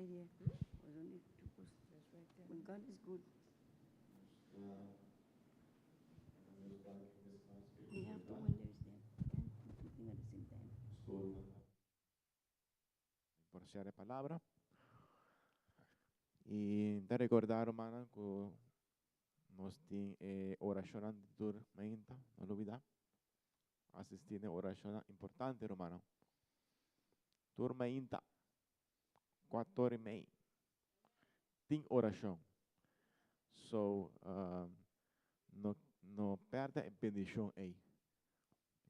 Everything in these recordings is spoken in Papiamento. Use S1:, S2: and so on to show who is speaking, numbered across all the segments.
S1: idea. Was only two But God is good. We have to when there's them. Can't do two things at the same time.
S2: Por share e palabra. I ta rekordá rumannan ku nos tin e orashonnan di tur mainta, no lubidá. Asistí na e orashonnan importante rumannan. Tur mainta, kuator i mei, tin orashon. So, no no pèrdè e bendishon ei.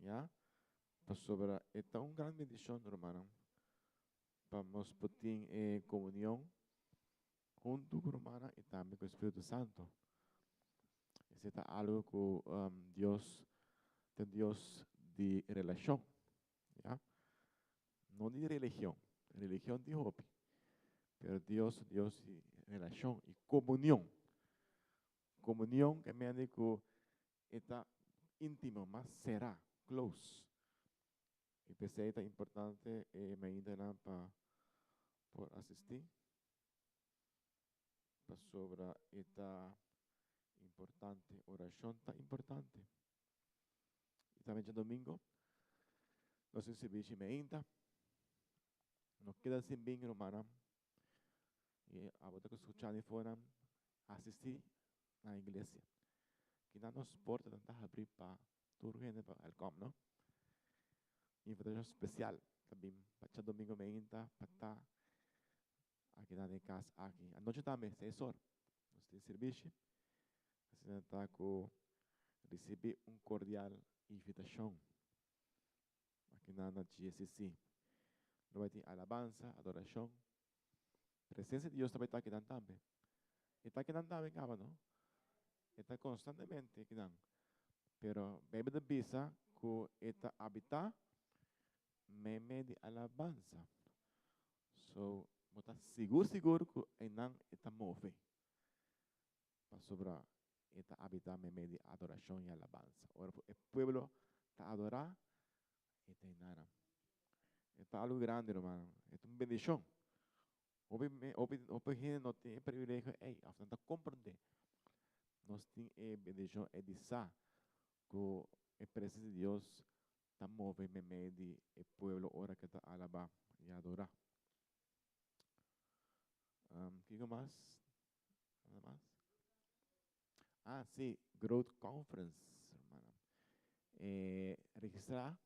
S2: Ya. Pasobra e ta un gran bendishon, rumannan, pa nos por tin e komunion huntu ku rumannan i tambe ku e Spiritu Santu. Esei ta algu ku Dios ta un Dios di relashon, ya. No di religion, religion tin hopi, pero Dios ta un Dios di relashon i komunion. Komunion ke mende ku E ta íntimo, mas será, close. I p'esei ta importante e maintanan pa por asistí, pasobra e ta importante, orashon ta importante. I tambe djadomingo nos tin sirbishi mainta. No keda sin bin, rumannan. I abo ta ku skucha di fonan, asistí na iglesia. Kinan nos portanan ta habrí pa tur hende pa welkom, no? Invitashon spesial ta bin pa djadomingo meinta pa ta akinan den kas aki. Anochi tambe, seis or, nos tin sirbishi. Asina ta ku risibí un kordial invitashon akinan na GSCC. Lo bai tin alabansa, adorashon. Presencia di Dios ta bai ta akinan tambe. E ta akinan tambe kaba no. E ta konstantemente akinan. Pero Beibel ta bisa ku e ta abitá meimei di alabansa. So, bo ta sigur sigur ku einan e ta move. Pasobra e ta abitá meimei di adorashon i alabansa. Ora ku e pueblo ta adorá, e ta einan. E ta algu grandi, rumannan. E ta un bendishon. Hopi hopi hopi hende no tin e privilegio ei, òf nan ta komprendé. Nos tin e bendishon ei di sa ku e presensia di Dios ta move meimei di e pueblo ora ku e ta alabá i adorá. Kiko mas? Nada mas? Ah, sí, Growth Conference, hermana. Eh, registrá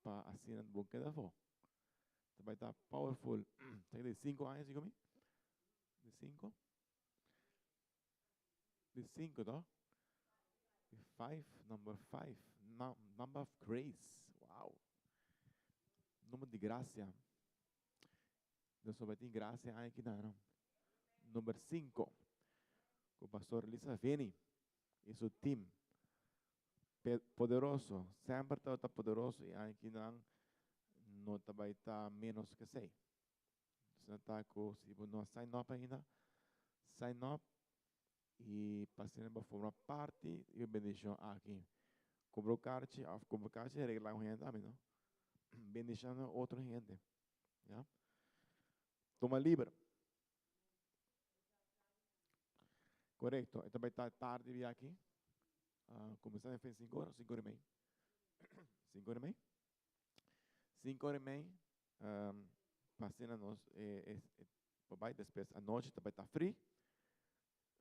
S2: pa asina bo keda afó. Ta bai ta powerful. Ta di 5 aña sigo mi? Di 5? Di 5, to? Di 5, number 5. Number of grace. Wow. Number di gracia. Nos lo bai tin gracia aña aki nan. Number 5. Ku Pastor Lisa Veni y su team. Poderoso. Semper tabata poderoso y aña aki nan no ta bai ta menos ke esei. Asina ta ku si bo no a sign up ainda, sign up y pa asina bo forma parti di e bendicion aki. Cumpra un karchi of cumpra karchi y regla un hende tambe no. Bendiciona otro hende. Ya. Tuma liber. Korekto, e ta bai ta tardi bia aki. Uh, kuminsá den 5 ora, 5 ora y mei. 5 ora y mei. 5 ora y mei, um, pa asina nos e, e, e, bai despues anochi ta bai ta free.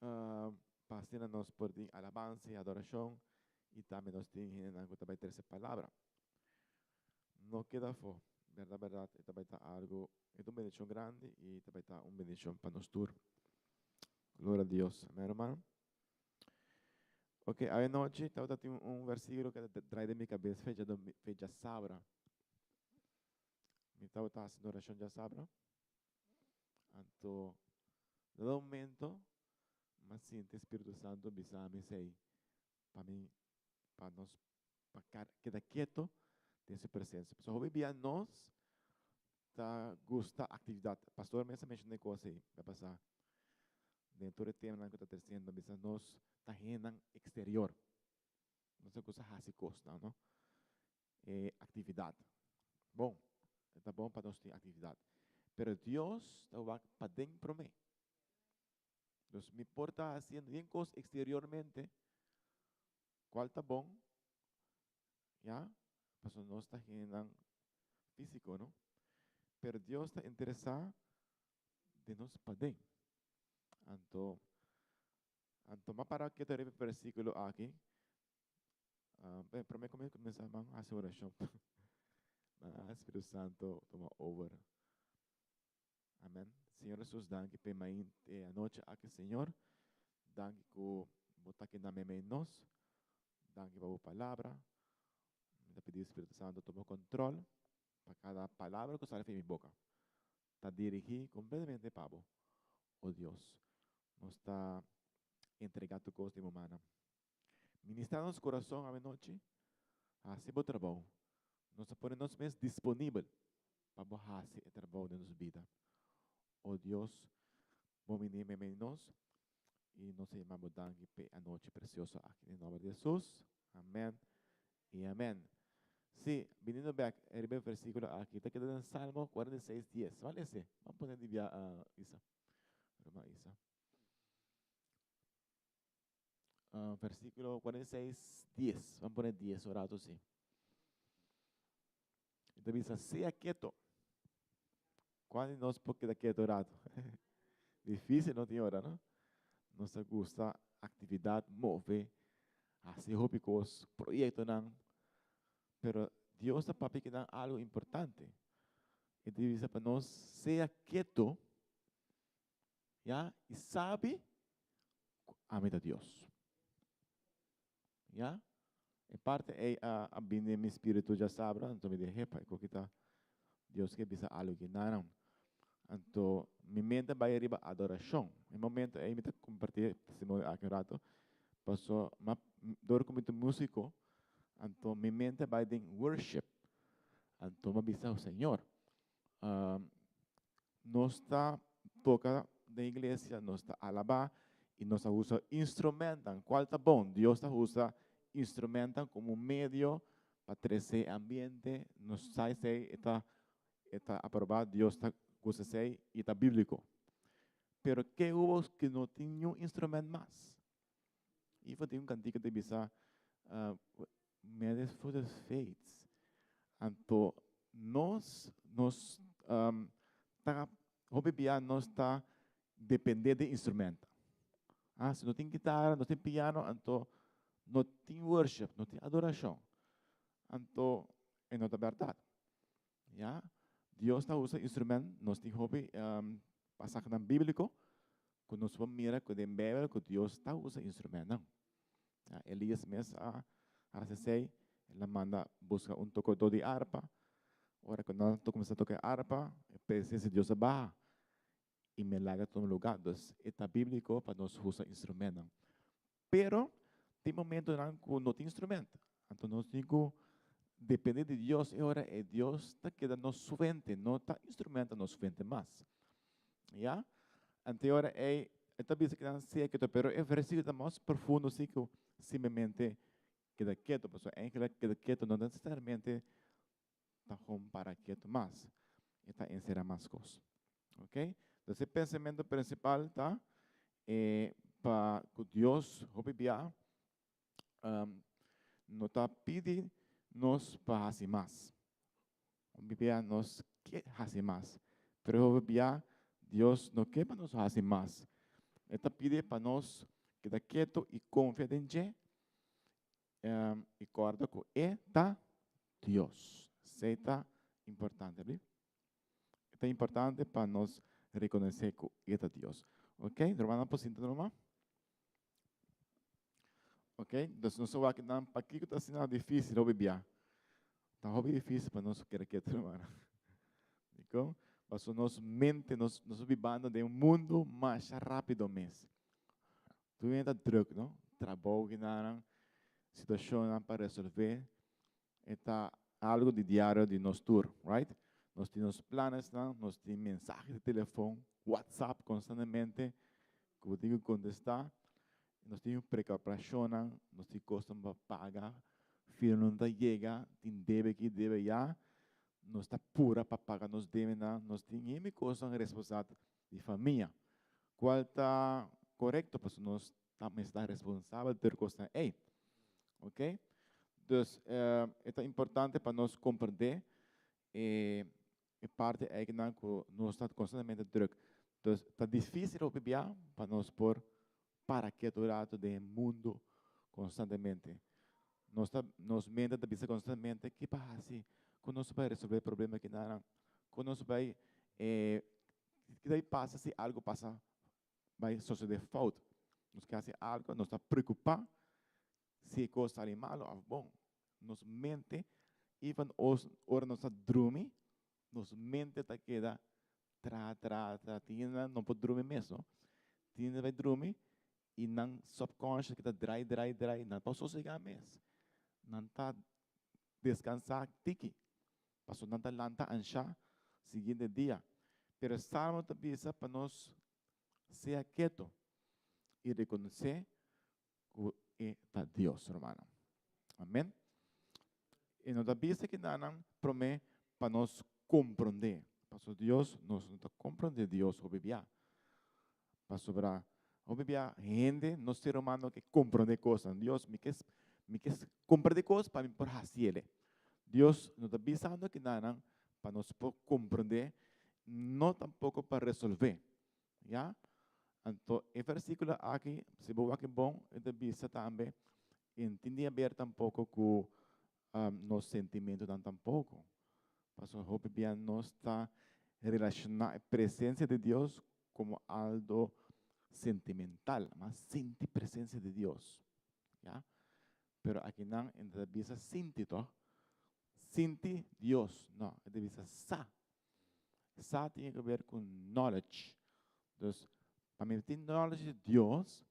S2: Uh, pa asina nos por tin alabansa y adoracion y tambe nos tin hendenan cu ta bai trece palabra. No keda afo, berdad berdad e ta bai ta algo, e ta un bendicion grandi y ta bai ta un bendicion pa nos tur. Gloria a Dios. Amen hermano. Ok, anochi tabata tin un versiculo cu ta draai den mi cabes fecha, fecha sabra. Mi tabata haciendo oracion djasabra. Anto, dado momento, m'a sinti Spiritu Santo bisa mi esei, pa mi, pa nos, pa keda keto den su presencia. Pasobra hopi bia nos ta gusta actividad. Pastor mes a menciona e cos ei, ta pasa den tur e temanan cu ta treciendo, bisa nos ta hendenan exterior. Nos ta gusta haci cosnan, no? E actividad. Bon, e ta bon pa nos tin actividad. Pero Dios ta wak paden promé. Dus mi por ta hasiendo bien kos eksteriormente, kual ta bon, ya, pasobra nos ta hendenan físiko, no? Pero Dios ta interesá den nos paden. Anto, anto m'a para ketu riba e versíkulo aki. Uh, promé ku mi kuminsá, ban hasi orashon. Ban Spiritu Santo tuma over. Amen. Señor Jesus, danki p'e e anochi aki, Señor. Danki ku bo ta keda meimei nos. Danki pa bo palabra. Mi ta pidi Spiritu Santo tuma control pa kada palabra ku sali for mi boka. Ta dirigí kompletamente pa bo, o Dios. Nos ta entregá tur kos den bo mannan. Ministrá nos kurason awenochi, hasi bo trabou. Nos ta pone nos mes disponibel pa bo hasi e trabou den nos bida. O Dios, bo bini meimei nos i nos ta yama bo danki p'e anochi presioso aki. Den nomber di Hesus, amen i amen. Sí, biniendo bek riba e versíkulo aki, ta keda den Salmo 46, 10. Ban lese, ban pone di bia, Isa, ruman Isa. Versíkulo 46, 10. Ban pone 10 un rato sí. E ta bisa, sea keto. Kuan di nos por keda keto un rato? Difícil no tin ora, no? Nos ta gusta aktividat, move, hasi hopi kos, proyektonan. Pero Dios ta papia kinan algo importante. E ta bisa pa nos sea keto, ya, i sabi ku ami ta Dios. Ya? E parte ei a, a bini den mi spiritu djasabra, anto mi di, hepa, e koki ta Dios ke bisa algu ki nanan. Anto mi mente a bai riba adorashon. E momento ei mi ta kompartí e testimonio aki un rato, paso ma dor ku mi ta músiko, anto mi mente a bai den worship. Anto mi a bisa, Señor, Nos ta toka den iglesia, nos ta alabá i nos ta usa instrumentan. Kual ta bon? Dios ta usa instrumentan komo un medio pa trese e ambiente. Nos sa esei e ta e ta aprobá, Dios ta gusta esei i ta bíbliko. Pero ke hubo ku no tin niun instrument mas? Ivo tin un kantika ta bisa, Mede for the faith. Anto nos nos ta hopi bia nos ta depende di instrumento. Ah, si no tin kitara, no tin piano, anto no tin worship, no tin adorashon. Anto e no ta bèrdat. Ya, Dios ta usa instrument, nos tin hopi pasajenan bíbliko ku nos por mira ku den Beibel ku Dios ta usa instrumentnan. Ya, Elías mes a hasi esei, el a manda buska un tokadó di arpa. Ora ku nan ta kuminsá toka e arpa, e presensia di Dios a baha i milager a tuma lugá. Dus e ta bíbliko pa nos usa instrumentnan. Pero tin momentonan ku no tin instrument, anto nos tin ku depende di Dios e ora e Dios ta keda nos fuente, no ta instrument ta nos fuente mas. Ya? Anto e ora ei e ta bisa kinan sea keto, pero e versíkulo ta mas profundo si ku simplemente keda keto, pasobra eigenlijk keda keto no nesesariamente ta hon para keto mas, e ta enserá mas kos. Ok? Entonces e pensamentu prinsipal ta e pa ku Dios hopi bia no ta pidi nos pa hasi mas. Hopi bia nos ke hasi mas, pero hopi bia Dios no ke pa nos hasi mas. E ta pidi pa nos keda keto i konfia den dje i kòrda ku e ta Dios. Esei ta importante, abi? E ta importante pa nos rekonosé ku e ta Dios. Ok, rumannan por sinta normal? Ok, dus nos a wak nan pakiko ta asina difícil hopi bia. Ta hopi difícil pa nos keda ketu, rumannan. Dikon? Pasobra nos mente, nos nos ta bibando den un mundu masha rápido mes. Tur hende ta druk, no? Trabou kinanan, situacionnan pa resolve. E ta algo di diario di nos tur, right? Nos tin nos planesnan, nos tin mensahe di telefon, WhatsApp constantemente cu bo tin cu contesta. Nos tin preocupacionnan, nos tin cosnan pa paga, firmanan ta yega, tin debe aki, debe aya. Nos ta pura pa paga nos debenan, nos tin hende kosnan responsabilidat di famia, kual ta korekto pasobra nos ta mester ta responsabel tur kosnan ei. Ok? Dus e ta importante pa nos komprendé e e parti eikinan ku nos ta konstantemente drùk. Dus ta difísil hopi bia pa nos por para ketu rato den e mundu konstantemente. Nos ta nos mente ta bisa konstantemente ki pa hasi, kon nos bai resolve e problema kinanan, kon nos bai ki ta bai pasa si algu pasa bai sosode fout. Nos ke hasi algu, nos ta preokupá si e kos sali malu òf bon. Nos mente, even ora nos ta drumi, nos mente ta keda traha, traha, traha. Tin hende no por drumi mes, no. Tin hende bai drumi i nan subconscious kita drai, drai, drai, nan ta sosegá mes. Nan ta deskansá tiki, pasobra nan ta lanta anshá siguiente dia. Pero e Salmo ta bisa pa nos sea keto i rekonosé ku e ta Dios, rumannan. Amen. E no ta bisa kinanan promé pa nos komprondé. Pasobra Dios, nos no ta komprondé Dios hopi bia. Pasobra hopi bia hende, nos ser humano ke komprondé kosnan. Dios, mi ke mi ke komprendé kos pa mi por hasi el'e. Dios no ta bisando kinanan pa nos por komprondé, no tampoko pa resolvé. Ya? Anto e versíkulo aki, si bo wak bon, e ta bisa tambe, e no tin di haber tampoko ku nos sentimentunan tampoko. Pasobra hopi bia nos ta relashoná e presensia di Dios komo algo sentimental, mas sinti presensia di Dios. Ya? Pero akinan e no ta bisa sinti tòg, sinti Dios, no, e ta bisa sa. Sa tin que ver cu knowledge. Dus, pa mi tin knowledge di Dios,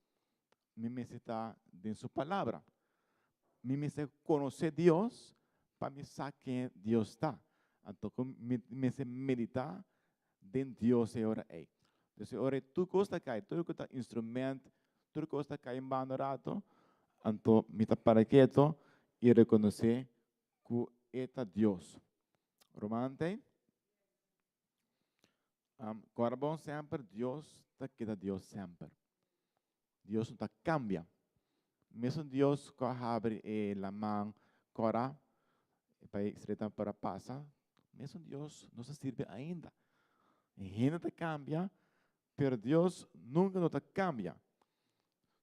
S2: mi mester ta den su palabra. Mi mester conoce Dios pa mi sa ken Dios ta. Anto cu mi mester medita den Dios e ora ey. Dus e ora ey tur cos ta cay, tur cu ta instrument, tur cos ta cay en banda un rato, anto mi ta para keto y reconoce cu e ta Dios. Ruman tei, kòrda bon semper, Dios ta keda Dios semper. Dios no ta kambia. Mesun Dios ku a habri e laman kòrá pa e israelitanan por a pasa, mesun Dios nos ta sirbi ainda. E hende ta kambia, pero Dios nunka no ta kambia.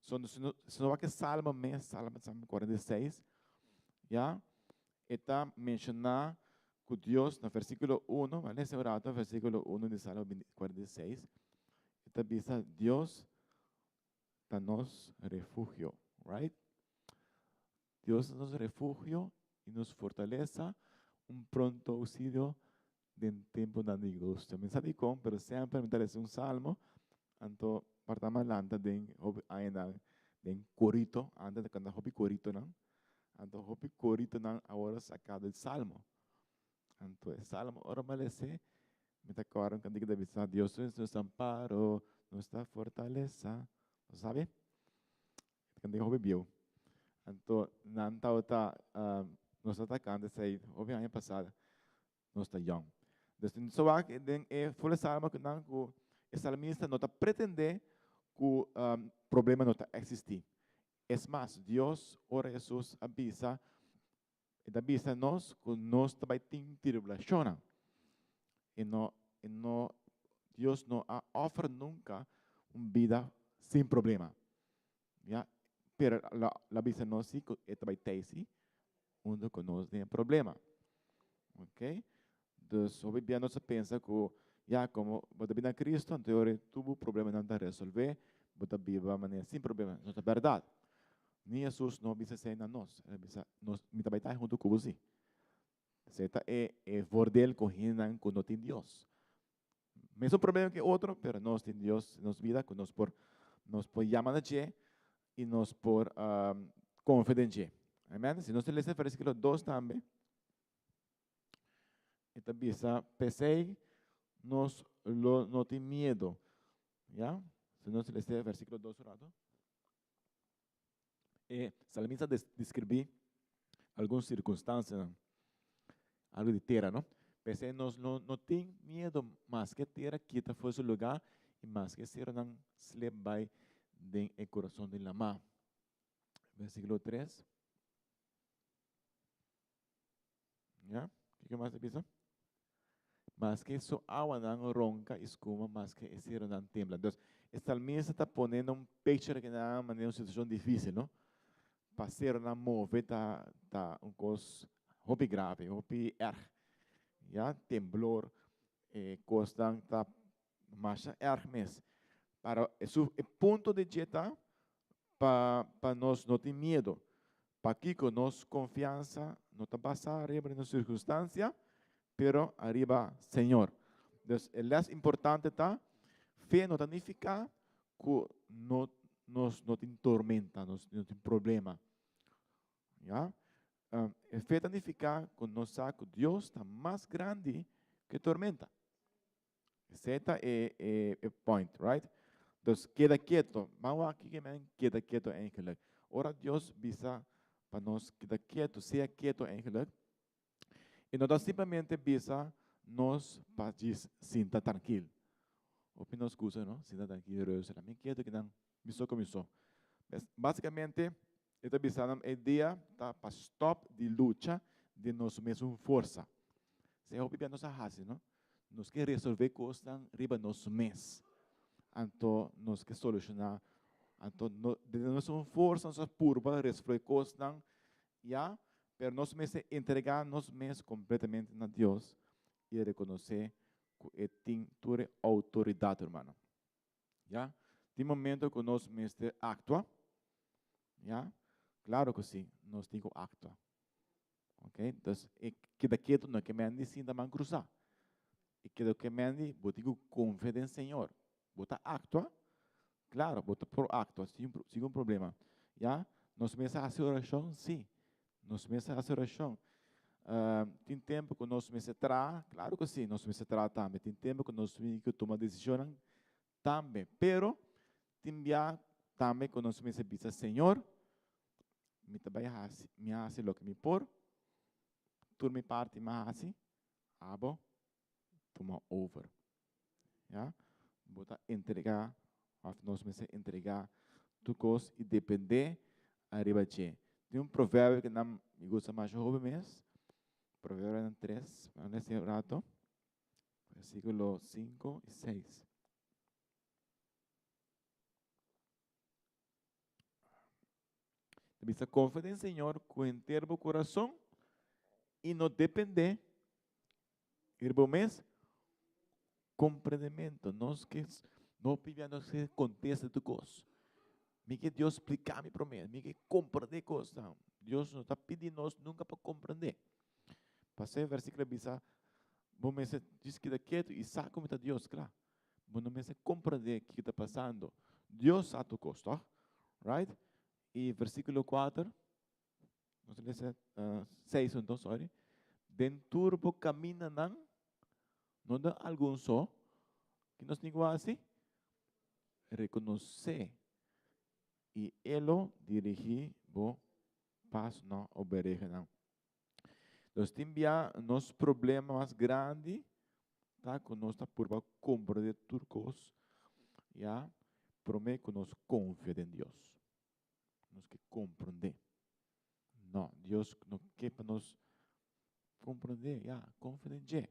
S2: So, si no wak e Salmo mes, Salmo 46, ya, E ta menshoná ku Dios na versíkulo uno, a lesa un rato versíkulo uno di Salmo 46, e ta bisa Dios ta nos refugio, right? Dios ta nos refugio i nos fortalesa, un pronto ousilio den tempunan di angustia. Mi sa dikon, pero semper mi ta lesa un salmo, anto parta mi a lanta den hopi añanan den korito, antes ta kanta hopi koritonan, anto hopi koritonan a wòrdu saká del salmo. Anto e salmo ora mi a les'é, mi ta kòrda un kantika ta bisa, Dios es nuestro amparo, nuestra fortalesa. Bo sabi? E kantika hopi bieu. Anto nan tabata, nos tabata kanta esei hopi aña pasá. Nos ta yòn. Dus tin so wak den e ful salmo ku nan ku e salmista no ta pretendé ku problema no ta eksistí. Es mas, Dios ora Hesus a bisa, e ta bisa nos ku nos ta bai tin tribulashonnan. E no, e no, Dios no a offer nunka un bida sin problema. Ya, pero lo a bisa nos si ku e ta bai tei si hunto ku nos den e problema. Ok? Dus hopi bia nos a pensa ku ya komo bo ta bini na Cristo anto e ora tur bo problemanan ta resolve, bo ta biba manera sin problema. No ta bèrdat. Ni Hesus no a bisa esei na nos. El a bisa nos, mi ta bai ta hunto ku bo si. Esei ta e e voordeel ku hendenan ku no tin Dios. Mesun problema ku e otro, pero nos tin Dios den nos bida ku nos por nos por yama na dje i nos por konfia den dje. Amen. Si nos ta lesa versíkulo dos tambe, e ta bisa, P'esei nos lo no tin miedu. Ya? Si nos ta lesa versíkulo dos un rato. E salmista a deskribí algun sirkunstansianan, algu di tera, no? P'esei nos lo no tin miedu maske tera kita for su lugá i maske serunan slep bai den e kurason di lamá. Versíkulo tres. Ya, kiko mas ta bisa? Maske su awanan ronka i skuma, maske e serunan tembla. Entonces, e salmista ta poniendo un picture aki nan manera un situacion dificil, no? Pa serunan move ta ta un cos hopi grave, hopi erg. Ya, temblor, e cosnan ta masha erg mes. Pero e su e punto di dje ta pa pa nos no tin miedo. Pakiko nos konfiansa no ta basá riba di nos sirkunstansia, pero ariba Señor. Dus e lès importante ta, fe no ta nifiká ku no nos no tin tormenta, nos no tin problema. Ya? E fe ta nifiká ku nos sa ku Dios ta mas grandi ku e tormenta. Esei ta e e e point, right? Dus keda keto. Ban wak kiko men keda keto eigenlijk. Ora Dios bisa pa nos keda keto, sea keto eigenlijk, e no ta simplemente bisa nos pa djis sinta trankil. Hopi nos gusta, no? Sinta trankil, rustig. Mi keto kinan mi so ku mi so. Básicamente e ta bisa nan e dia ta pa stop di lucha di nos mesun forsa. Esei hopi bia nos a hasi, no? Nos ke resolve kosnan riba nos mes. Anto nos ke solushoná. Anto no, di nos mesun forsa nos a purba resolve kosnan, ya, pero nos mester entregá nos mes kompletamente na Dios i rekonosé ku e tin tur e outoridat, hermano. Ya, tin momento ku nos mester aktua, ya, klaro ku si, nos tin ku aktua. Ok, dus e keda ketu no ke men di sinta man krusá. E keda ke men di bo tin ku konfia den Señor. Bo ta aktua, klaro, bo ta por aktua sin sin problema. Ya, nos mester hasi orashon, si, Nos mester hasi orashon. Tin tempu ku nos mester traha? Klaru ku si, nos mester traha tambe. Tin tempu ku nos tin ku tuma desishonnan tambe. Pero tin bia tambe ku nos mester bisa, Señor, mi ta bai hasi, mi a hasi loke mi por, tur mi parti mi a hasi, abo tuma over. Ya, bo ta entregá òf nos mester entregá tur kos i dependé ariba dje. Tin un proverbio ku nan mi gusta masha hopi mes, Proverbionan tres, mi a lesa un rato, versíkulo sinku i seis. Ta bisa, Konfia den Señor ku henter bo kurason i no dependé riba bo mes komprendementu. Nos ke no pibia nos ke kontesta tur kos. Mi ke Dios splika mi promé, mi ke komprendé kosnan. Dios no ta pidi nos nunka pa komprendé. Pasó e versíkulo a bisa, bo mester djis keda ketu i sa ku mi ta Dios, kla. Bo no mester komprendé kiko ta pasando. Dios sa tur kos, tòg? Right? I versíkulo kuater, nos ta lesa seis anto, sorry. Den tur bo kamindanan, no den algun so, ki nos tin ku hasi? Rekonosé i e lo dirigí bo pasonan o berehanan. Nos tin bia nos problema mas grandi ta ku nos ta purba komprende tur kos, ya, promé ku nos konfia den Dios. Nos ke komprende. No, Dios no ke pa nos komprende, ya, konfia den dje.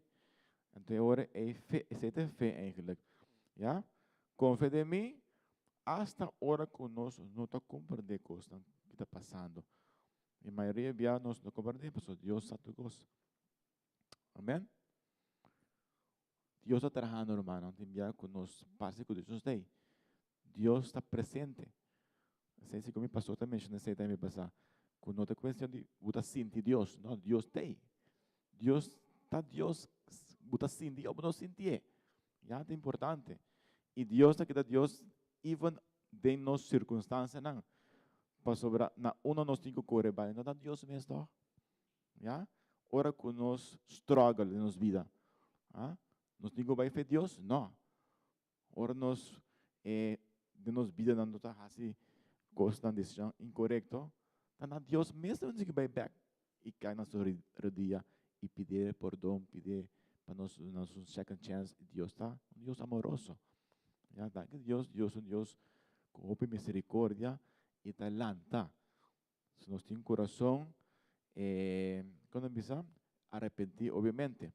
S2: Anto e ora ei fe, esei ta fe eigenlijk, ya. Konfia den mi hasta ora ku nos no ta komprende kosnan ki ta pasando. E mayoria bia nos no komprende pasobra Dios sa tur kos. Amen. Dios ta trahando, hermano. Tin bia ku nos parse ku Dios no sta ei. Dios ta presente. Esei si ku mi pastor ta menshoná esei tambe pasá. Ku no ta kuestion di bo ta sinti Dios. No, Dios ta ei. Dios ta Dios. Bo ta sinti òf bo no sintié. Ya ta importante. I Dios ta keda Dios even den nos sirkunstansianan. Pasobra na unda nos tin ku kore bai? No ta Dios mes tòg? Ya? Ora ku nos struggle den nos bida, ah, nos tin ku bai fe Dios? No. Ora nos eh, den nos bidanan no ta hasi kosnan, desishon inkorekto, ta na Dios mes nos tin ku bai bèk i kai na su rodia i pidié pordon, pidié. Pa nos duna nos un second chance. Dios ta un Dios amoroso. Ya, danki Dios, Dios un Dios ku hopi misericordia i ta lanta. Si nos tin kurason, eh, kon ta bisa? Arepentí, obviamente.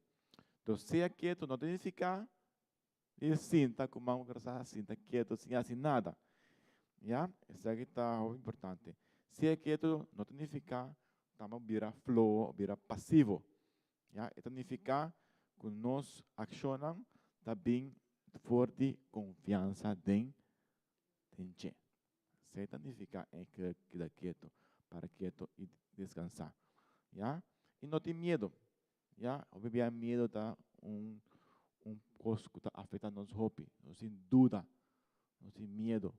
S2: Entonces, sea ketu no ta nifiká di sinta ku man krusá, sinta ketu sin hasi nada. Ya, esaki ta hopi importante. Sea ketu no ta nifiká tamba bira floho, bira pasivo. Ya, e ta nifiká ku nos akshonnan ta bin for di konfiansa den den dje. Esei ta nifiká e keda ketu, para ketu i deskansá. Ya, i no tin miedu. Ya, hopi bia miedu ta un un kos ku ta afektá nos hopi. Nos tin duda, nos tin miedu.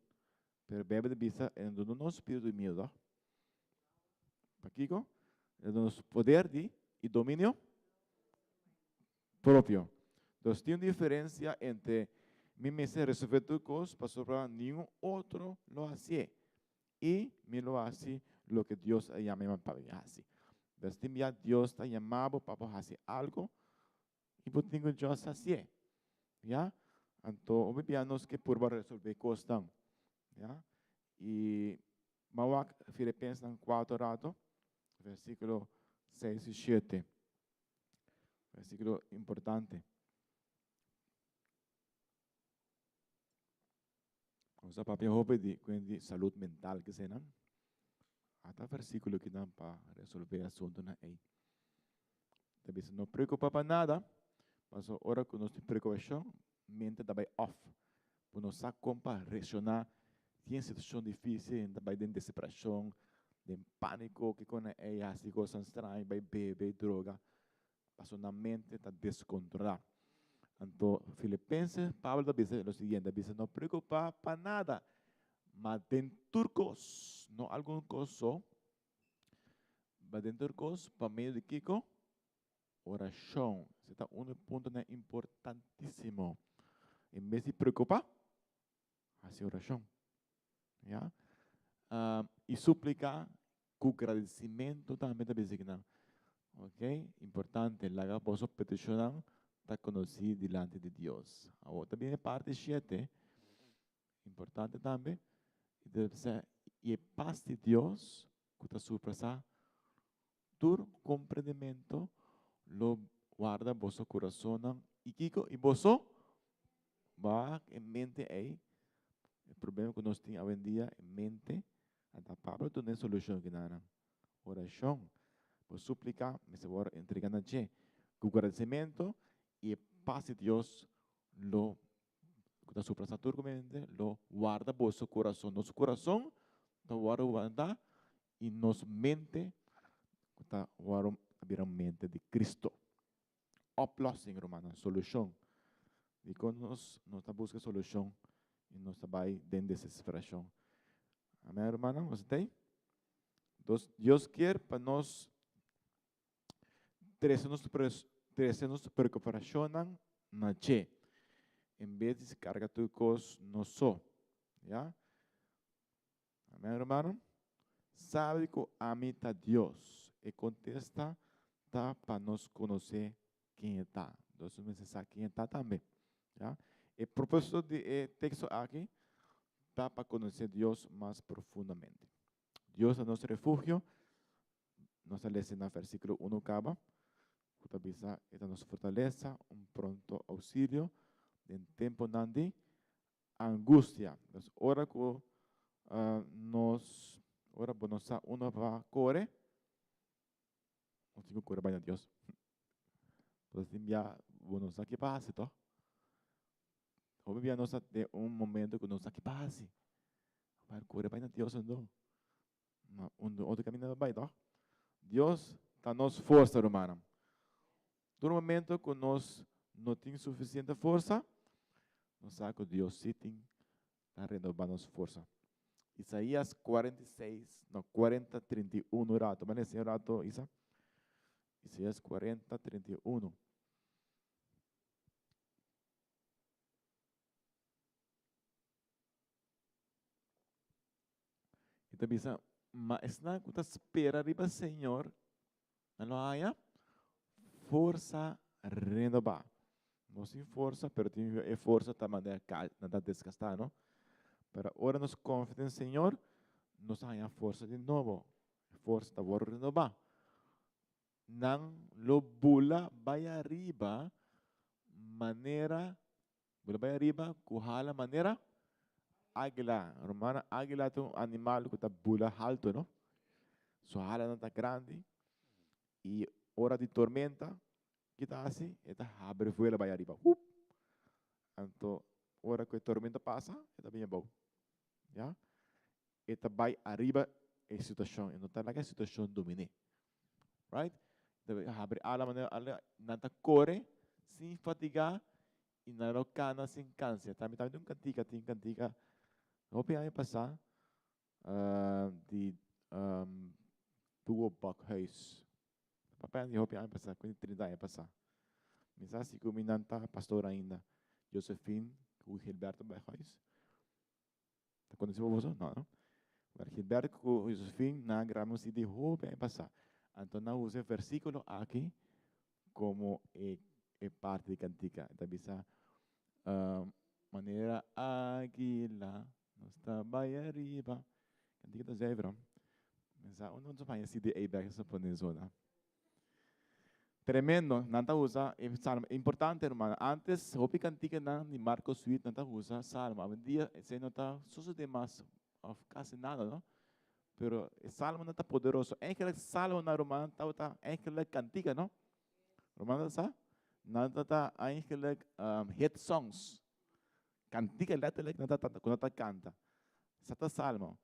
S2: Pero Beibel ta bisa e no duna nos spiritu di miedu, tòg? Pakiko? E duna nos poder di i dominio propio. Entonces tin un diferencia entre mi mester resolve tur cos pasobra ningun otro lo hacié y mi lo haci loke Dios a yama mi pa mi haci. Entonces tin bia Dios ta yama bo pa bo haci algo y bo tin cu just hacié. Ya? Anto hopi bia nos ke purba resolve cosnan. Ya? Y Ban wak Filipensenan 4 rato, versículo 6 y 7. Versículo importante. Nos a papia hopi di kuen di salud mental ke senan. Ata versículo kinan pa resolve asuntonan ei. Ta bisa no preocupa pa nada, paso ora ku nos tin preocupacion, mente ta bai off. Bo no sa kon pa reacciona den situacion dificil, ta bai den desesperacion, den panico, kiko nan ei haci cosnan straño, bai bebe droga, pasobra nan mente ta descontrola. Anto Filipenses, Pablo ta bisa lo siguiente, a bisa no preocupa pa nada, ma den tur cos, no algun cos so, ma den tur cos pa medio di kiko? Orashon. Esei ta un di e puntonan importantísimo. En bes di preokupá, hasi orashon. Ya. I supliká ku gradisimentu tambe ta bisa kinan. Ok, importante, laga boso petishonnan ta konosí dilanti di Dios. Awor ta bini e parti shete, importante tambe, i ta bisa, i e pas di Dios ku ta surpasá Tur comprendimento lo warda boso curasonnan y kico? Y boso wak e mente ey, e problema cu nos tin awendia, e mente, anta Pablo duna e solucion kinanan, oracion, bo suplica mester worde entrega na dje, cu gradicimento y e paz di Dios lo cu ta suprasa tur mente lo warda boso curason, nos curason ta worde warda i nos mente ku ta wòrdu a bira un mente di Cristo. Oplossing, rumannan, solushon. Dikon nos no ta buska solushon i nos ta bai den desesperashon? Amen, rumannan, nos ta ei? Dos, Dios kier pa nos trese nos trese nos preocupacionnan na dje, en bes di carga tur cos nos so. Ya? Amen, hermano. Sabi ku ami ta Dios. E kontesta ta pa nos konosé ken e ta. Nos mester sa ken e ta tambe. Ya? E propósito di e teksto aki ta pa konosé Dios mas profundamente. Dios ta nos refugio. Nos a lesa na versíkulo uno kaba, ku ta bisa e ta nos fortalesa, un pronto ousilio den temponan di angustia. Dus ora ku nos, ora bo no sa unda pa kore, nos tin ku kore bai na Dios. Pasobra tin bia bo no sa ke pa hasi tòg. Hopi bia nos ta den un momento ku no sa ke pa hasi. Bai kore bai na Dios anto. Ma un otro kaminda pa bai tòg. Dios ta nos forsa, rumannan. Tur momento ku nos no tin sufisiente forsa, nos sa ku Dios sí tin ta renobá nos forsa. Isaías 46, no, 40, 31 rato. Mane un rato, Isa? Isaías 40, 31. E ta bisa, Ma esnan ku ta spera riba Señor, nan lo haña forsa renobá. Nos tin forsa, pero tin e forsa ta manera nan ta desgastá, no? Pero ora nos konfia den Señor, nos ta haña forsa di nobo. E forsa ta wòrdu renobá. Nan lo bula bai ariba manera, bula bai ariba ku hala manera águila. Rumannan, águila ta un animal ku ta bula haltu, no? Su halanan ta grandi i ora di tormenta, ki ta hasi? E ta habri vuelo bai ariba, hup! Anto ora ku e tormenta pasa, e ta bini abou, ya. E ta bai ariba e situashon, e no ta laga e situashon dominé. Right? Ta habri ala manera ala nan ta kore sin fatigá i nan lo kana sin kansa. Tambe tambe tin un kantika, tin kantika hopi aña pasá di Duo Bakhuis. Papia di hopi aña pasá, kuinti 30 aña pasá. Mi sa si ku mi nan ta pastor ainda. Josephine ku Gilberto Bakhuis. Ta conoci pa boso? No, no? Pero Gilberto cu Josephine nan a graba un CD hopi aña pasa. Anto nan usa e versiculo aki como e e parti di cantica. E ta bisa, Manera aguila nos ta bay ariba. Cantica ta zuiver, ho. Mi sa unda nos a paña CD ey bek nos a pone zona. Tremendo, nan ta usa e salmo. Importante, hermano. Antes, hopi kantikanan di Marco Sweet nan ta usa salmo. Awendia esei no ta sosode mas of kasi nada, no? Pero e salmonan ta poderoso. Eigenlijk salmonan, ruman, tabata eigenlijk kantika, no? Ruman ta sa? Nan tabata eigenlijk hit songs. Kantika letterlijk nan tabata ku nan ta kanta. Sa ta salmo.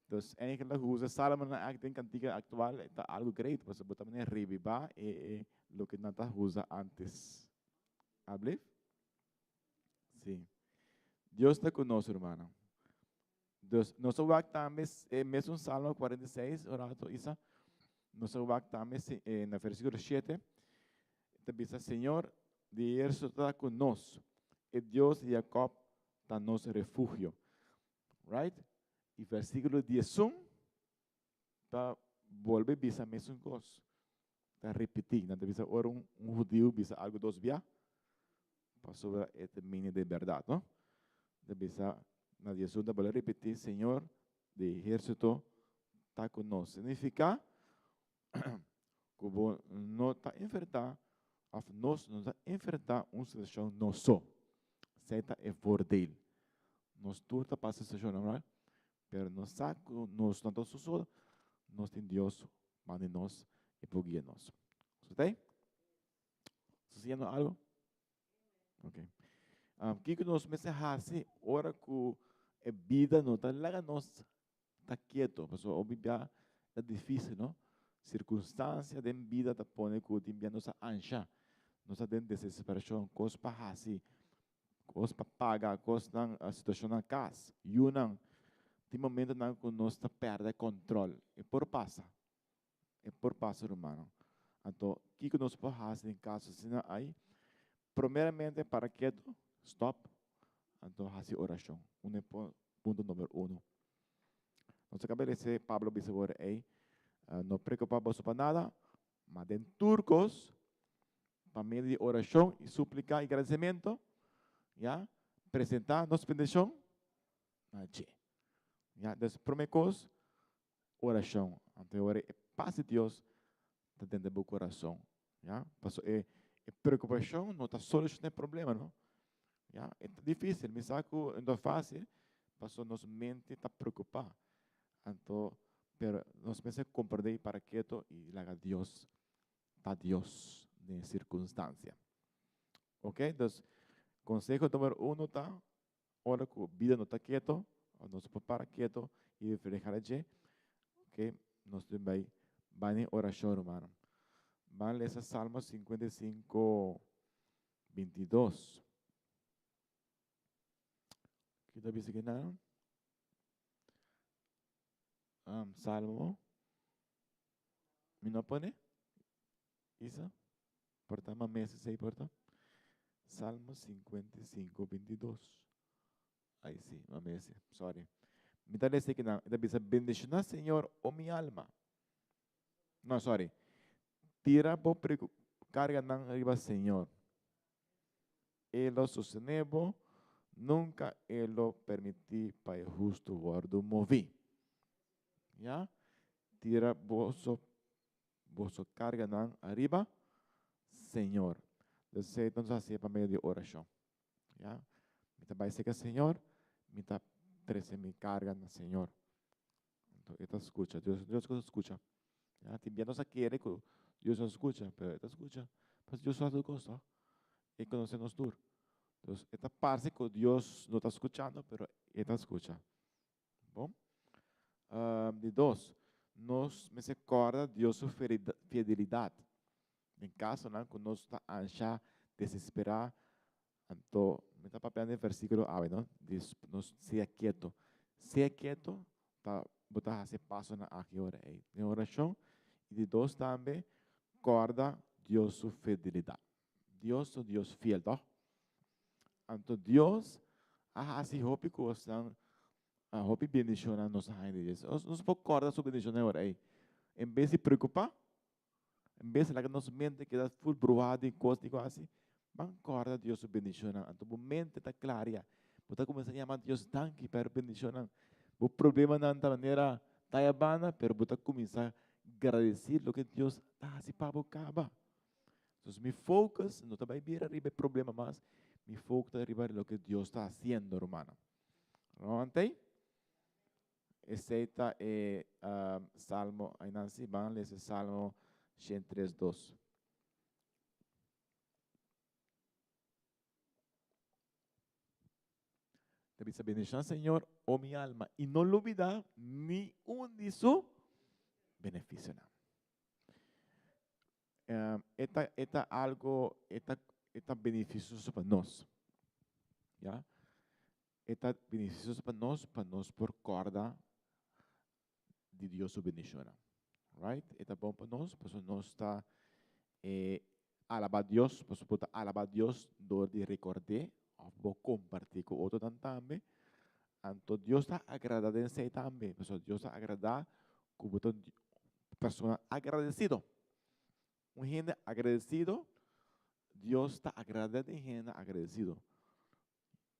S2: Dus eigenlijk usa salmonan aki den kantika aktual ta algu great pasobra bo ta manera reviva e e loke nan ta usa antes. Alblief? Si. Dios ta ku nos rumannan. Dus nos a wak tambe e mesun Salmo 46, un rato Isa, nos a wak tambe na versíkulo 7, ta bisa Señor di ehérsito ta ku nos, e Dios di Jacob ta nos refugio. Right? I versíkulo 11 ta bolbe bisa mesun kos. Ta ripití. Nan ta bisa ora un hudiu bisa algu dos bia, pasobra e ta mini den bèrdat, no? Ta bisa na 11 ta bolbe ripití, Señor di ehérsito ta ku nos. Signifiká ku bo no ta enfrentá òf nos no ta enfrentá un situashon nos so. Esei ta e voordeel. Nos tur ta pasa situashonnan, right? Pero nos sa ku nos no ta so, nos tin Dios banda di nos i por guia nos. Su ta ei? Su siñando algo? Ok. Kiko nos mester hasi ora ku e bida no ta laga nos ta keto? Pasobra hopi bia ta difísil, no? Sirkunstansia den bida ta pone ku tin bia nos ta ansha, nos ta den desesperashon, kos pa hasi, kos pa paga, kosnan, situashon na kas, yunan. Tin momentonan ku nos ta pèrdè kòntròl. E por pasa. E por pasa, rumannan. Anto, kiko nos por hasi den kaso asina ai? Primeramente, para ketu, stòp, anto hasi orashon. Un e punto number uno. Nos a kaba di lesa Pablo bisa wor ei, No preokupá boso pa nada, ma den tur kos, pa medio di orashon i súplika i gradisimentu, ya, presentá nos petishon na dje. Ya, dus promé kos, Orashon. Anto e ora e pas di Dios ta denter bo kurason. Ya? Paso e e preokupashon no ta solushoná e problema, no. Ya? E ta difísil. Mi sa ku no ta fásil, paso nos mente ta preokupá. Anto, pero nos mester komprendé i para keto i laga Dios ta Dios den e sirkunstansia. Oke? Dus, konseho numero uno ta Ora ku bida no ta keto, òf nos no por para keto i reflehá na dje, oke, nos tin bai bai den orashon, rumannan. Ban lesa Salmo 55, 22. Ki ta bisa kinan? Salmo, mi no a pone? Isa? Por ta ma mes esei por ta? Salmo 55, 22. Ai si, ma mes, sorry. Mi ta lesa kinan, e ta bisa, Bendiciona Señor, o mi alma. No, sorry. Tira bo karganan riba Señor. E lo sostené bo, nunka E lo permití pa e hustu wòrdu moví. Ya? Tira boso boso karganan ariba Señor. Esei nos hasié pa medio di orashon. Ya? Mi ta bai serka Señor, mi ta trese mi karga na Señor. Anto e ta skucha. Dios Dios ta skucha. Ya? Tin bia nos a kere ku Dios no skucha, pero e ta skucha. Pasobra Dios sa tur kos, no? E konosé nos tur. Dus e ta parse ku Dios no ta skuchando, pero e ta skucha. Bon. Di dos, nos mester kòrda Dios su fidelidat. Den kasonan ku nos ta ansha, desesperá, anto mi ta papia den versíkulo awe, no? Di nos sea keto. Sea keto ta bo ta hasi e pasonan aki ora ei. Den orashon. I di dos tambe, kòrda Dios su fidelidat. Dios ta un Dios fiel, tòg? Anto Dios a hasi hopi kosnan, hopi bendishonnan nos a haña di dje. Nos por kòrda su bendishonnan e ora ei. En bes di preokupá, en bes di laga nos mente keda ful bruhá di kos di hasi, ban kòrda Dios su bendishonnan. Anto bo mente ta klaria. Bo ta kuminsá yama Dios danki pa e bendishonnan. Bo problemanan ta manera taya banda, pero bo ta kuminsá gradesí loke Dios ta hasi pa bo kaba. Entonces mi focus no ta bai bira riba e problema mas, mi focus ta riba loke Dios ta haciendo, rumannan. Romantei? Esei ta e Salmo, ay Nancy, ban lesa Salmo 103, 2. Ta bisa bendiciona Señor, o mi alma, y no lubida ni un di su beneficionan. E ta, e ta algo, e ta, e ta beneficioso pa nos. Ya? E ta beneficioso pa nos, pa nos por corda di Dios su bendicionnan. Right? E ta bon pa nos, pasobra nos ta eh, alaba Dios, pasobra bo ta alaba Dios door di record'é of bo compartí cu otronan tambe. Anto Dios ta agrada den esei tambe, pasobra Dios ta agrada cu bo ta un persona agradecido. Un hende agradecido, Dios ta agrada den hende agradecido.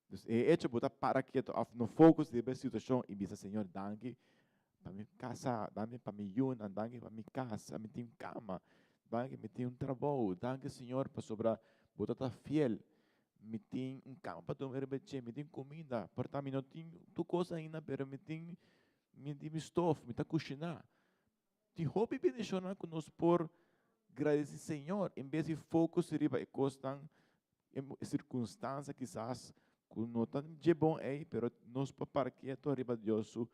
S2: Dus e hecho bo ta para keto of no focus riba e situacion y bisa Señor danki pa mi casa, danki pa mi yunan, danki pa mi casa, mi tin cama, danki mi tin un trabou, danki Señor pasobra bo ta ta fiel, mi tin un cama pa dormi riba dje, mi tin cuminda, por ta mi no tin tur cos ainda pero mi tin mi tin mi stof, mi ta cushina. Tin hopi bendicionnan cu nos por gradeci Señor en bes di focus riba e cosnan, e circunstancia kisas cu no ta dje bon ey, pero nos por para keto riba Dios su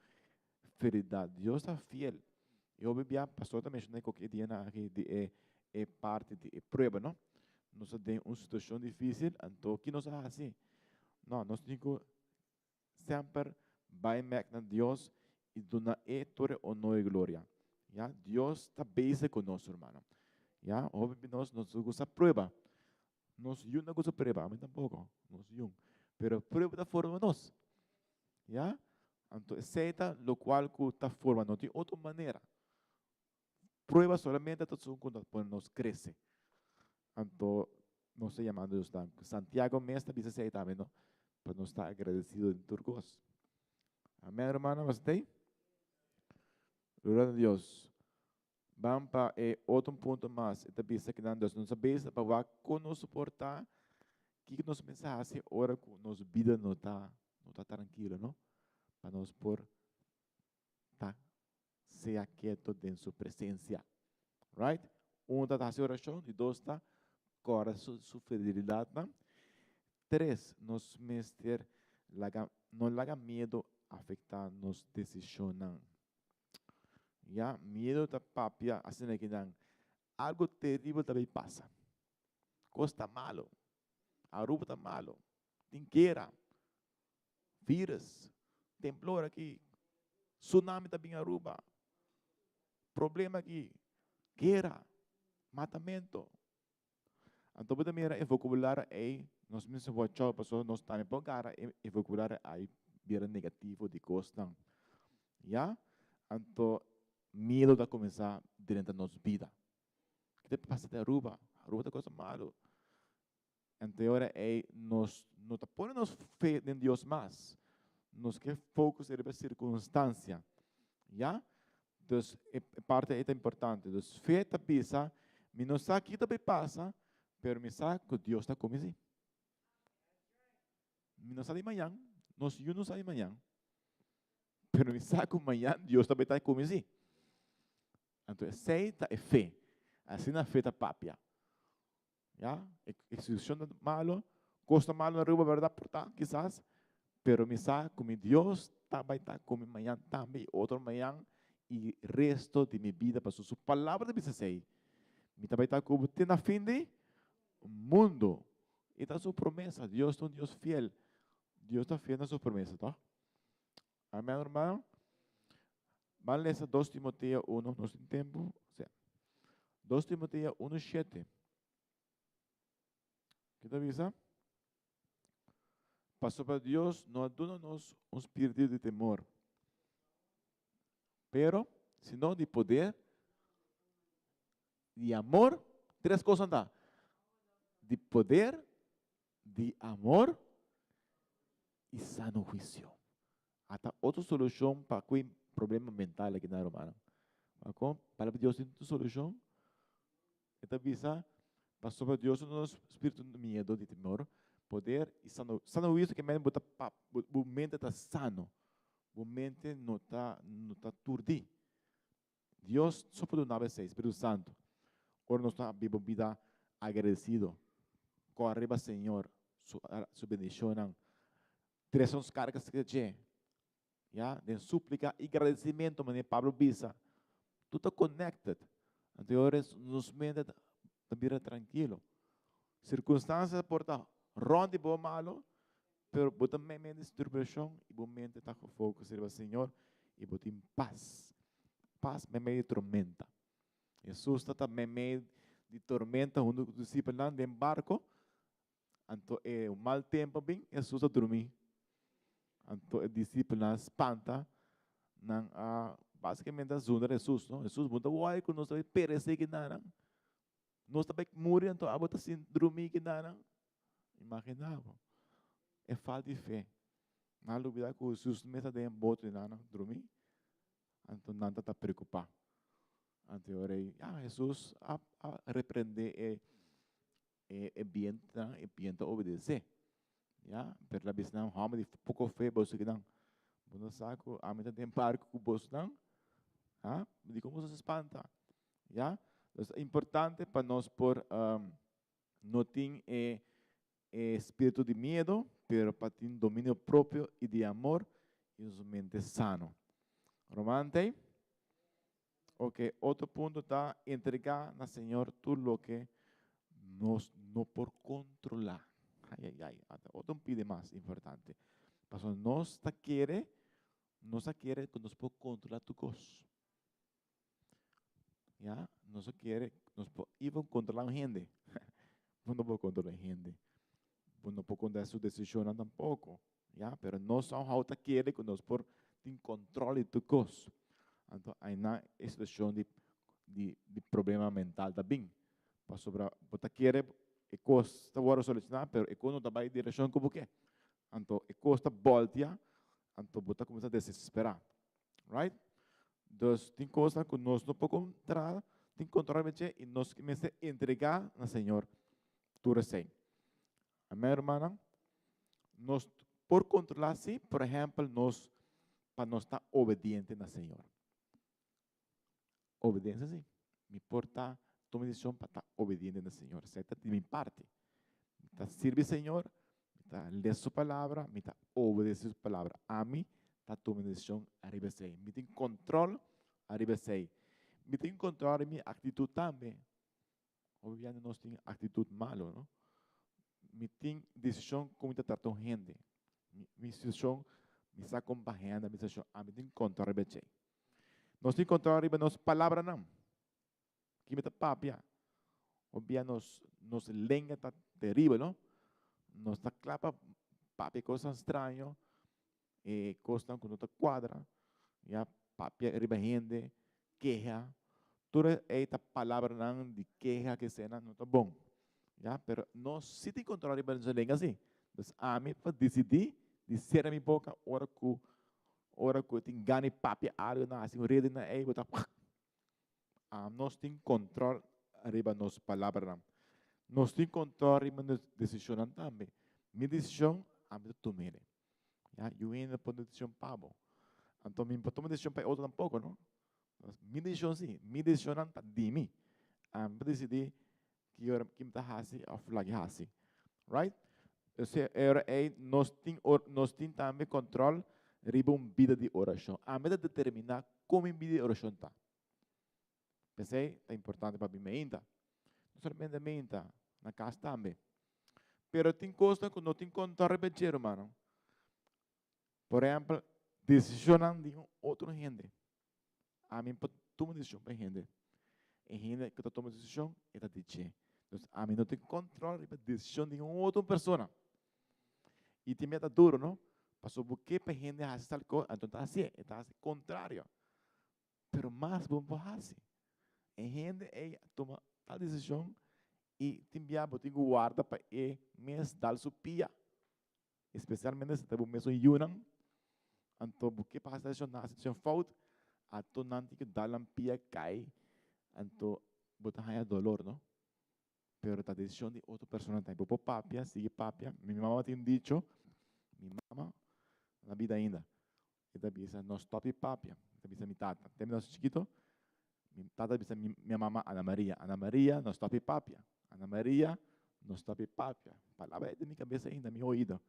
S2: fidelidad. Dios ta fiel. Y hopi bia pastor ta menciona e dianan aki di e e parti di e prueba, no? Nos ta den un situacion dificil, anto ki nos a haci? No, nos tin cu Semper bai mek na Dios i duna E tur e honor i gloria. Ya, Dios ta bezig ku nos, hermano. Ya, hopi di nos no gusta prueba. Nos yu no gusta prueba, ami tampoko, nos yu. Pero prueba ta forma nos. Ya, anto esei ta lokual ku ta forma, no tin otro manera. Prueba solamente ta esun ku ta pone nos krese. Anto nos ta yamando Dios danki. Santiago mes ta bisa esei tambe, no? Pa nos ta agradesido den tur kos. Amen, rumannan, boso ta ei? Gloria na Dios. Ban pa e otro punto mas. E ta bisa kinan Dios nos a bisa pa wak kon nos por ta, kiko nos mester hasi ora ku nos bida no ta no ta trankilo, no? Pa nos por ta sea keto den su presencia. Right? Un ta haci oracion, di dos ta corda su, su fidelidadnan. Tres, nos mester laga, no laga miedo afecta nos decisionnan. Ya, miedo ta papia asina kinan. Algo terrible ta bay pasa. Cos ta malo. Aruba ta malo. Tin guera. Virus, temblor aki, tsunami ta bin Aruba, problema aki, guera, matamento. Anto bo ta mira e vocabulario ei, nos mester watch out pasobra nos tambe por gara e vocabulario ei bira negativo di cosnan. Ya? Anto miedo ta cuminsa drenta nos bida. Ke ta pasa den Aruba? Aruba ta cosa malo. Anto e ora ei nos no ta pone nos fe den Dios mas. Nos ke focus riba circunstancia. Ya? Dus e parte ei ta importante. Dus fe ta bisa, mi no sa kiko ta bay pasa, pero mi sa ku Dios ta ku mi si. Mi no sa di mañan, nos yu no sa di mañan, pero mi sa ku mañan Dios ta bay ta ku mi si. Anto esei ta e fe. Asina fe ta papia. Ya, e situacion ta malo, cos ta malo na Aruba, verdad, por ta, kisas, pero mi sa cu mi Dios ta bay ta cu mi mañan tambe y otro mañan y resto di mi bida, pasobra su palabra ta bisa esey, mi ta bay ta cu bo te na fin di mundo. E ta su promesa, Dios ta un Dios fiel, Dios ta fiel na su promesa, toch? Amen, hermano. Ban lesa 2 Timoteo 1, nos tin tempo. Sí. 2 Timoteo 1, 7. Ke ta bisa? Pasobra Dios no a duna nos un spiritu di temor, pero sino di poder, di amor, tres cosnan ta, di poder, di amor y sano huicio. Ata otro solucion pa cu problema mental aki na rumannan. Con palabra di Dios tin un solucion. E ta bisa, pasobra Dios no duna nos spiritu di miedo, di temor, poder y sano, sano huicio ke men bo ta pa, bo mente ta sano, bo mente no ta, no ta turdi. Dios so por duna bo esei, Spiritu Santu. Ora nos ta biba un bida agradecido, kòrda riba Señor su su bendishonnan, trese nos karga serka dje, ya, den súplika i gradisimentu, manera Pablo bisa, tur ta connected. Anto e ora nos mente ta bira trankilo. Sirkunstansia por ta rònt di bo malo, pero bo ta meimei di tribulashon i bo mente ta focus riba Señor i bo tin pas. Pas meimei di tormenta. Hesus ta ta meimei di tormenta huntu ku disipelnan den barko, anto e mal tempu a bin, Hesus a drumí. Anto e disipelnan a spanta, nan a basikamente a zundra Hesus, no? Hesus, bo no ta wòri ku nos ta bai peresé kinanan? Nos ta bai muri anto abo ta sin drumí kinanan? Imaginá bo, e falta di fe. Nan a lubidá ku Hesus mes ta den e boto di nan drumí, anto nan ta ta preokupá. Anto e ora ei, ya, Hesus a a reprendé e e bientunan, e bientu a obedesé. Ya, pero el a bisa nan, hòmber di poko fe boso kinan. Bo no sa ku ami ta den barku ku bosonan? Ha? Dikon boso ta spanta? Ya, dus ta importante pa nos por no tin e e spiritu di miedo, pero pa tin dominio propio i di amor i nos mente sano. Roman tei? Ok, otro punto ta entrega na Señor tur loke nos no por controla. Ay, ay, ay, ata otro un pide mas importante. Pasobra nos ta kere, nos ta kere ku nos por controla tur kos. Ya, nos a kere, nos por even controla un hende. Bo no por controla un hende. Bo no por controla su decisionnan tampoco. Ya, pero nos somehow ta kere cu nos por tin control di tur cos. Anto aynan e situacion di di di problema mental ta bin. Pasobra bo ta kere e cos ta worde soluciona, pero e cos no ta bay direccion cu bo ke. Anto e cos ta boltia, anto bo ta cuminsa desespera. Right? Dus tin cosnan cu nos no por controla, tin controla riba dje y nos mester entrega na Señor tur esey. Amen, hermannan? Nos por controla si, por ehempel, nos pa nos ta obediente na Señor. Obediencia si. Mi por ta tuma decision pa ta obediente na Señor. Esey ta di mi parti. Mi ta sirbi Señor, mi ta lesa su palabra, mi ta obedece su palabra. Ami ta tuma decision ariba esey. Mi tin control ariba esey. Mi tin control ariba mi actitud tambe. Obviamente nos tin actitud malo, no? Mi tin decision con mi ta trata un hende. Mi, mi situacion, mi sa con pa hende, mi situacion, ami tin control riba esey. Nos tin control riba nos palabranan. Ki mi ta papia. Obvia nos, nos lenga ta terrible, no? Nos ta kla pa papia cosnan straño, e cosnan cu no ta cuadra, ya, papia riba hende, keha. Tur ei ta palabranan di keha ke eseinan no ta bon. Ya, pero nos si tin control riba nos lenga si. Dus ami pa disidí di sera mi boka ora ku ora ku tin gana di papia algu nan hasi un rede na ei bo ta Nos tin control riba nos palabranan. Nos tin control riba nos decisionnan tambe. Mi decision ami ta tum'e. Ya, yu hende por tuma decision pa bo. Anto mi por tuma decision pa e otro tampoco, no? Mi decision si, mi decisionnan ta di mi. Ami por decidi ki ora ki mi ta hasi of laga hasi. Right? Ose e ora ei nos tin nos tin tambe control riba un bida di oracion. Ami ta determina con mi bida di oracion ta. P'esei ta importante pa bin meinta. No solamente meinta, na cas tambe. Pero tin cosnan cu no tin control riba dje, rumannan. Por ehempel, decisionnan di un otro hende. Ami por tuma decision pa e hende. E hende cu ta tuma decision, e ta di dje. Dus ami no tin control riba decision di un otro persona. Y tin meta duro, no? Pasobra bo ke pa e hende haci tal cos, anto ta hacié. E ta haci contrario. Pero mas bo por haci. E hende ey a tuma tal decision y tin bia bo tin cu warda pa e mes dal su pia. Especialmente si ta bo mesun yunan, anto bo ke pasa decision nan haci decision fout, anto nan tin cu dal nan pia cay, anto bo ta haya dolor no. Pero ta decision di otro persona tambe. Bo por papia, sigui papia. Mi mama tin un dicho, mi mama na bida ainda. E ta bisa, No stop di papia. E ta bisa mi tata. Tempu nos chikito, mi tata bisa mi mama Ana Maria, Ana Maria, no stop di papia. Ana Maria, no stop di papia. Palabra ei den mi kabesa ainda, mi oido.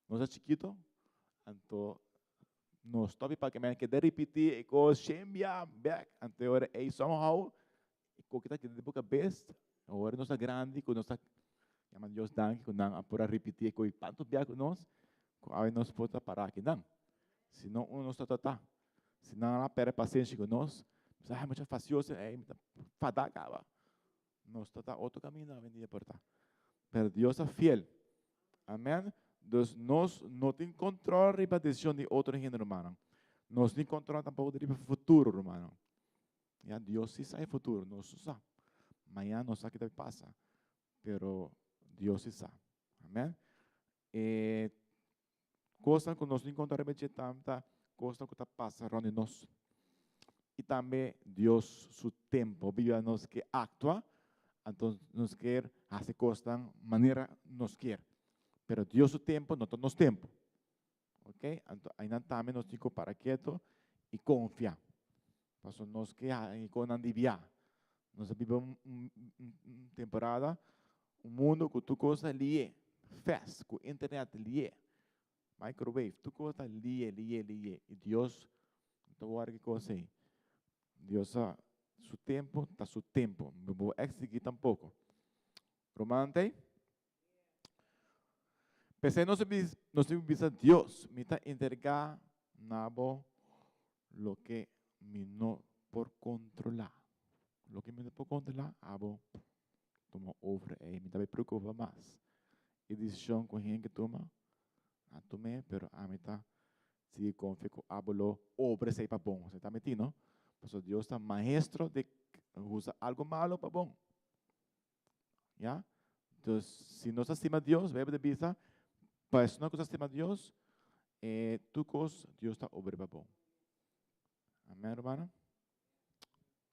S2: Nos a chikito, anto no stop di papia. Mi a keda ripiti e kos shen bia bek. Anto e ora ei somehow e koki ta keda den bo kabes. Ora nos ta grandi ku nos ta yama Dios danki ku nan a por a ripiti e koki tantu bia ku nos, ku awe nos por ta para akinan. Si no uno nos ta tratá. Si nan a perde pasenshi ku nos, nos ta mucha fasioso, ey mi ta fada kaba. Nos ta ta otro kaminda awendia por ta. Pero Dios ta fiel. Amen. Dus nos no tin control riba decision di otro hende, rumannan. Nos tin control tampoco riba futuro, rumannan. Ya, Dios sí sa e futuro, nos no sa. Mañana no sa ke ta pasa, pero Dios sí sa. Amen. E kosnan ku nos no enkontra riba dje ta kosnan ku ta pasa rònt di nos. I tambe Dios su tempu. Biblia nos ke aktua, anto nos kier hasi kosnan manera nos kier. Pero Dios su tempu no ta nos tempu. Ok, anto ainan tambe nos tin ku para keto i konfia. Pasobra nos ke haña konan di bia. Nos a biba un temporada, un mundo ku tur kos ta lié, fast, ku internet lié, microwave, tur kos ta lié, lié, lié. I Dios no ta wòri ki kos ei. Dios sa su tempu ta su tempu. No bo eksigí tampoko. Ruman ta ei? P'esei nos nos tin bisa Dios, mi ta entrega na bo loke mi no por kontrolá. Loke mi no por kontrolá, abo tuma over ei. Mi ta bai preocupa mas. E decision ku hende ke tuma, a tum'é, pero ami ta sigui konfia ku abo lo obra esei pa bon. Esei ta meti, no? Pasobra Dios ta maestro di usa algu malo pa bon. Ya? Dus, si nos ta stima Dios, Bijbel ta bisa, pa esnan ku ta stima Dios, e tur kos Dios ta obra pa bon. Amen, hermano?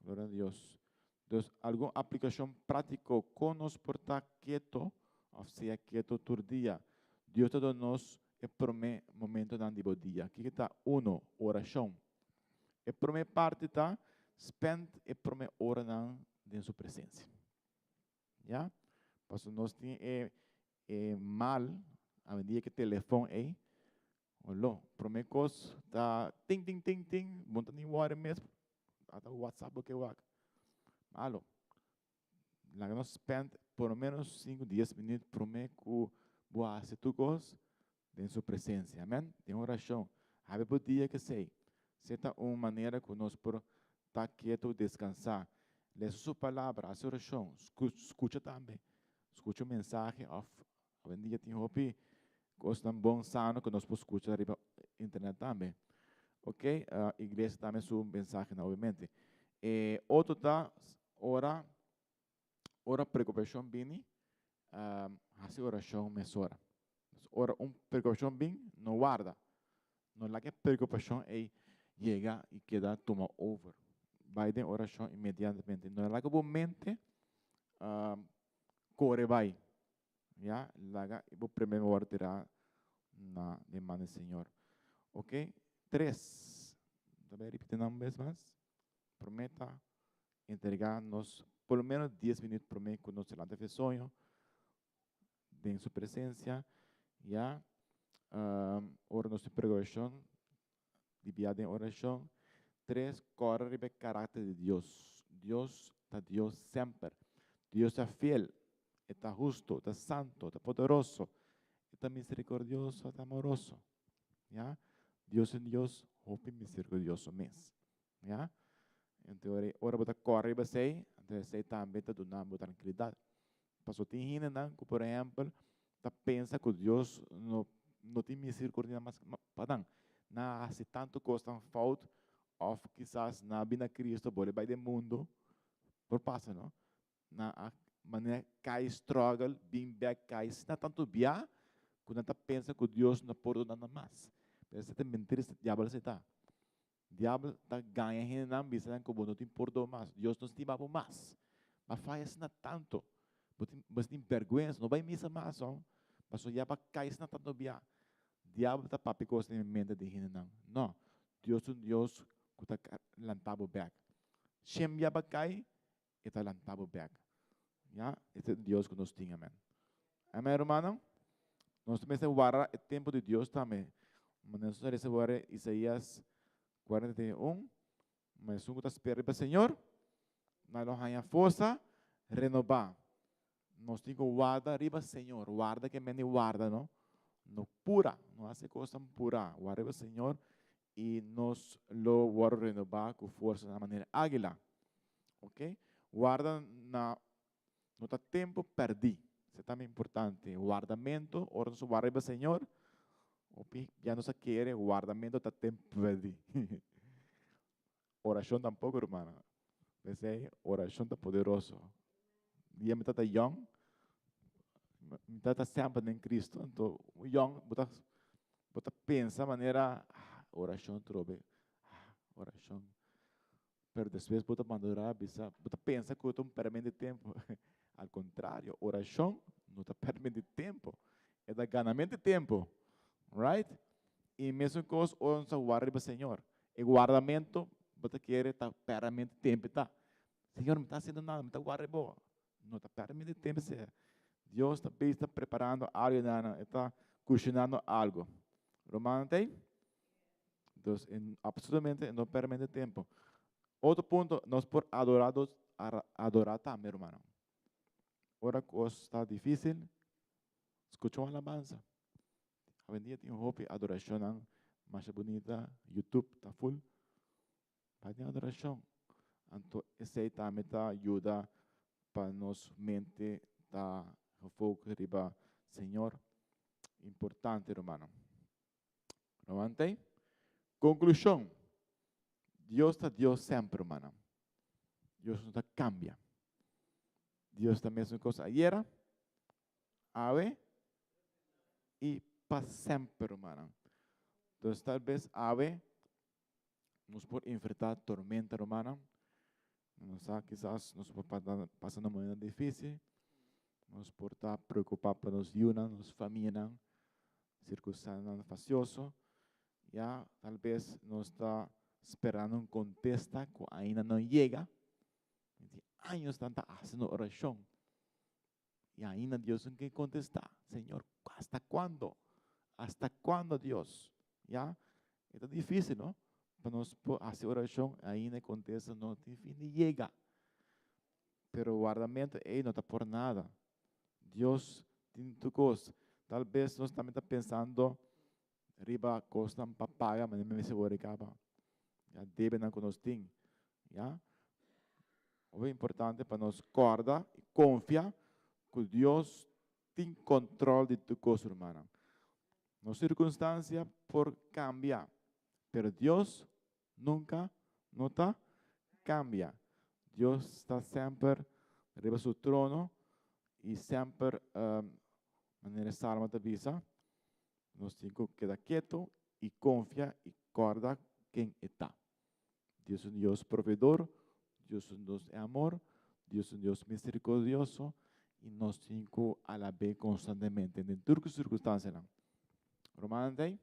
S2: Gloria a Dios. Dus, algun aplikashon práktiko kon nos por ta keto òf sea keto tur dia. Dios ta duna nos e promé momentonan di bo dia. Kiko ta? Uno, orashon. E promé parti ta spend e promé oranan den su presencia. Ya? Pasobra nos tin e e mal awendia ke telefon ei, olo, promé kos ta ting ting ting ting, bo no ta ni wòri mes, ata WhatsApp bo ke wak. Malo. Laga nos spend por lo menos sinku dies minüt promé ku bo hasi tur kos den su presencia. Amen. Den oracion. Habi bo dia kesey. Se ta un manera cu nos por ta keto descansa. Lesa su palabra, haci oracion, scucha tambe. Scucha un mensahe of awendia tin hopi cosnan bon sano cu nos por scucha riba internet tambe. Ok, iglesia tambe su mensahenan obviamente. E otro ta ora ora preokupashon bini, hasi orashon mesora. Ora un preokupashon bin, no warda. No laga e preokupashon ei yega i keda tuma over. Bai den orashon inmediatamente. No laga bo mente kore bai. Ya, laga bo primer wòrdu tirá na den man di Señor. Ok, tres. Ta bai ripití nan un bes mas. Promé ta entregá nos por lo menos dies minüt promé ku nos lanta fe soño den su presensia. Ya, ora nos tin preokupashon, di bia den orashon. Tres, kòrda riba e karakter di Dios. Dios ta Dios semper. Dios ta fiel, e ta hustu, e ta santu, e ta poderoso, e ta miserikordioso, e ta amoroso. Ya? Dios ta un Dios hopi miserikordioso mes. Ya? Enton ora, ora bo ta kòrda riba esei, anto esei tambe ta duna bo trankilidat. Pasobra tin hendenan ku, por ehèmpel, ta pensa ku Dios no no tin misericordia mas pa nan. Nan a hasi tantu kosnan fout òf kisas nan a bini na Cristo bolbe bai den mundu, por pasa no. Nan a manera kai struggle bin bek kai asina tantu bia ku nan ta pensa ku Dios no por duna nan mas. Pero esei ta mentira esei diabel esei ta. Diabel ta gaña hendenan bisa nan ku bo no tin pordon mas, Dios no stima bo mas. Bo a faya asina tantu, bo tin bo tin bèrgwensa, no bai misa mas ho, pasobra ya bo a kai asina tantu bia. Diabel ta papia kos den mente di hendenan. No, Dios ta un Dios ku ta lanta bo bèk. Shen bia bo a kai, e ta lanta bo bèk. Ya, e ta Dios ku nos tin, amen. Amen, rumannan? Nos mester warda e tempu di Dios tambe. Manera nos a lesa wòrdu Isaías 41, Ma esun ku ta spera riba Señor, nan lo haña forsa renobá. Nos tin ku warda riba Señor. Warda ke men di warda, no? No pura, no hasi kosnan purá. Warda riba Señor i nos lo wòrdu renobá ku forsa na manera águila. Ok? Warda na no ta tempu pèrdí. Esei tambe importante. Wardamentu, ora nos warda riba Señor, hopi ya nos a kere wardamentu ta tempu pèrdí. Orashon tampoko, rumannan. P'esei orashon ta poderoso. Dia mi tata yòn, mi tata semper den Cristo, anto yòn bo ta bo ta pensa manera ah orashon trobe, ah orashon. Pero despues bo ta madurá bisa bo ta pensa ku ta un pèrdimento di tempu. Al kontrario, orashon no ta pèrdimento di tempu, e ta ganamento di tempu. Right? I mesun kos ora nos ta warda riba Señor. E wardamentu bo ta kere ta pèrdimento di tempu ta. Señor, mi ta haciendo nada, mi ta guarda bo. No ta perde tempo sea. Dios ta bezig ta preparando algo nana, e ta cushinando algo. Romano ta ahí? Entonces, en, absolutamente no perde tempo. Otro punto, nos por adora, dos, adora tambe, hermano. Ora cos ta difícil, escucha un alabanza. Hoy tin hopi adoracionnan masha bunita, YouTube ta full. Bai den adorashon. Anto esei tambe ta yuda pa nos mente ta gefocus riba Señor. Importante, rumannan. Ruman tei? Konklushon. Dios ta Dios semper, rumannan. Dios no ta kambia. Dios ta mesun kos ayera, awe i pa semper, rumannan. Entonces tal bes awe Nos por enfrentá tormenta, rumannan. Nos sa kisas nos por pasa na momentonan difísil. Nos por ta preokupá pa nos yunan, nos famianan, sirkunstansianan fasioso. Ya tal bes nos ta sperando un kontesta ku ainda no yega. Tin años nan ta hasiendo orashon i ainda Dios no ke kontestá. Señor, hasta kuando? Hasta kuando, Dios? Ya, e ta difísil, no? Pa nos por hasi orashon ainda e kontesta no tin fin di yega. Pero wardamentu ei no ta por nada. Dios tin tur kos. Tal bes nos tambe ta pensando riba kosnan pa paga, manera mi mester wòrdu kaba. Ya, debenan ku nos tin. Ya. Hopi importante pa nos kòrda i konfia ku Dios tin control di tur cos, rumannan. Nos circunstancia por cambia, pero Dios nunca no ta. kambia. Dios ta semper riba su trono i semper, manera e Salmo ta bisa, nos tin ku keda ketu i konfia i kòrda ken e ta. Dios un Dios proveedor, Dios un Dios di amor, Dios un Dios misericordioso i nos tin ku alab'é konstantemente den tur ku sirkunstansianan. Rumannan ta ei,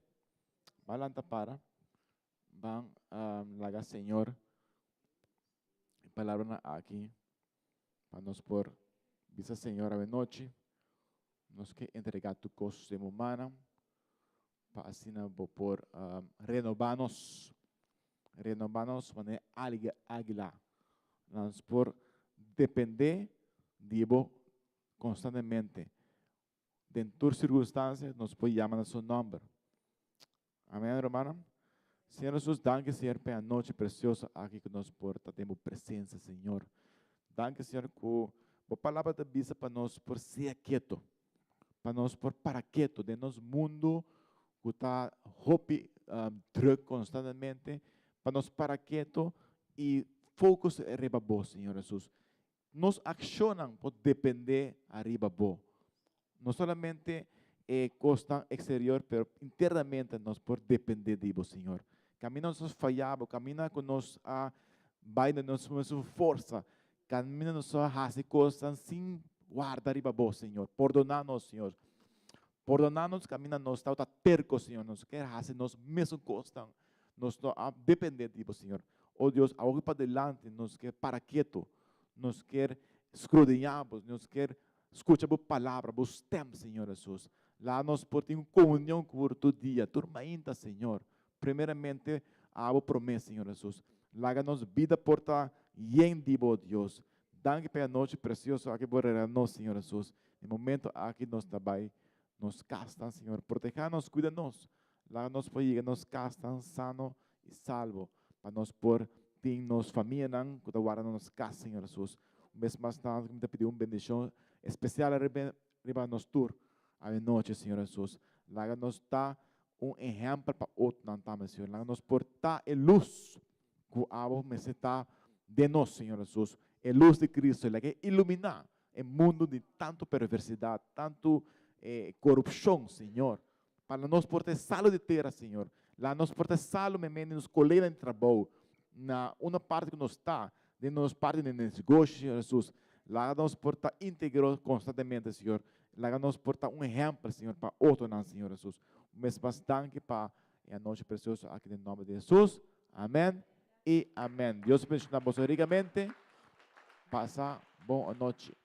S2: ban lanta para, ban laga Señor e palabranan aki pa nos por bisa Señor awenochi, nos ke entregá tur kos den bo mannan, pa asina bo por renobá nos, renobá nos manera águila, nos por dependé di bo konstantemente, den tur sirkunstansia nos por yama na su nòmber. Amén, rumannan. Señor Jesus, danki Señor pa e anochi precioso aki ku nos por ta den bo presencia, Señor. Danki Señor ku bo palabra ta bisa pa nos por sea keto, pa nos por para keto den nos mundo ku ta hopi druk konstantemente, pa nos para keto i focus riba bo, Señor Jesus. Nos akshonnan por dependé ariba bo. No solamente e kosnan eksterior, pero internamente nos por dependé di bo, Señor. Kaminda nos a faya bo, kaminda ku nos a bai den nos mesun forsa, kaminda nos a hasi kosnan sin warda riba bo, Señor. Pordoná nos, Señor. Pordoná nos kaminda nos tabata terko, Señor. Nos kier hasi nos mesun kosnan. Nos no a dependé di bo, Señor. O Dios, awor padilanti nos kier para ketu. Nos kier skrudiñá bo. Nos kier skucha bo palabra, bo stèm, Señor Hesus. Laga nos por tin un komunion ku bo tur dia, tur mainta, Señor. Primeramente, abo promé, Señor Hesus. Laga nos bida por ta yen di bo, Dios. Danki pa e anochi presioso aki bo regala nos, Señor Hesus. E momento aki nos ta bai nos kasnan, Señor. Protehá nos, kuida nos. Laga nos por yega nos kasnan sano i salvo, pa nos por tin nos famianan ku ta warda na nos kas, Señor Hesus. Un bes mas tantu mi ta pidi un bendishon espesial riba nos tur awenochi, Señor Hesus. Laga nos ta un ehèmpel pa otronan tambe, Señor. Laga nos por ta e lus ku abo mester ta den nos, Señor Hesus. E lus di Cristo, laga e iluminá e mundu di tantu perversidat, tantu korupshon, Señor. Pa nos por ta e salu di tera, Señor. Laga nos por ta e salu meimei di nos koleganan di trabou, na unda parti ku nos ta, den nos parti di negoshi, Señor Hesus. Laga nos por ta íntegro konstantemente, Señor. Laga nos por ta un ehèmpel, Señor, pa otronan, Señor Hesus. Un bes mas danki pa e anochi presioso aki den nòmber di Hesus. Amèn i amèn. Dios bendishoná boso rikamente. Pasa bon anochi.